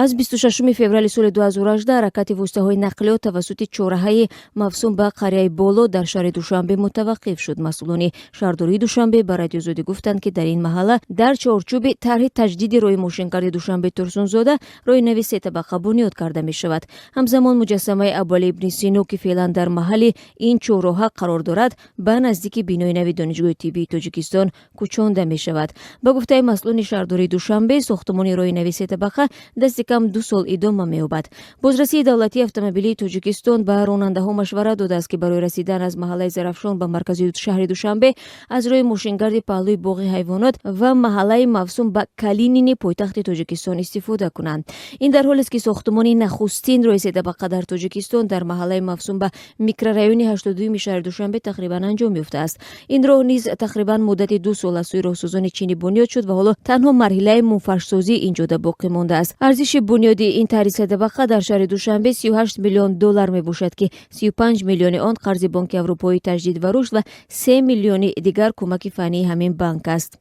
Аз 26 феврали соли 2018 ҳаракати воситаҳои нақлиёт тавассути чорраҳаи мавсум ба Қарияи Боло дар шаҳри Душанбе мутаваққиф шуд. Масъулони шаҳрдории Душанбе ба Радиои Озодӣ гуфтанд, ки дар ин маҳалла дар чорчӯби тарҳи таҷдиди роҳи мошингарди Душанбе Турсунзода роҳи нави сетабақа бунёд карда мешавад. Ҳамзамон муҷассамаи Абуалӣ ибни Сино, ки феълан дар маҳалли ин чорроҳа қарор дорад, ба наздики бинои нави Донишгоҳи тиббии Тоҷикистон кӯчонда мешавад. Ба гуфтаи масъулони шаҳрдории Душанбе, сохтмони роҳи нави сетабақа дасти кам 2 сол идома меёбад. Бозрасии давлатии автомобилии Тоҷикистон ба ронандаҳо машварат додааст, ки барои расидан аз маҳаллаи Зарафшон ба маркази шаҳри Душанбе аз роҳи мошингарди паҳлӯи боғи ҳайвонот ва маҳаллаи мавсум ба Калинини пойтахти Тоҷикистон истифода кунанд. Ин дар ҳолест, ки сохтмони нахустин роҳи сетабақа дар Тоҷикистон дар маҳаллаи мавсум ба микрорайони 82-юми шаҳри Душанбе тақрибан анҷом ёфтааст. Ин роҳ низ тақрибан муддати 2 сол аз сӯи роҳсозони чинӣ бунёд шуд ва ҳоло танҳо марҳилаи мунфаршсозии ин ҷода боқӣ мондааст. Арзиши бунёди ин тарҳи сетабақа дар шаҳри Душанбе 38 миллион доллар мебошад, ки 35 миллиони он қарзи Бонки Аврупоии Таҷдид ва Рушд ва 3 миллиони дигар кӯмаки фаннии ҳамин банк аст.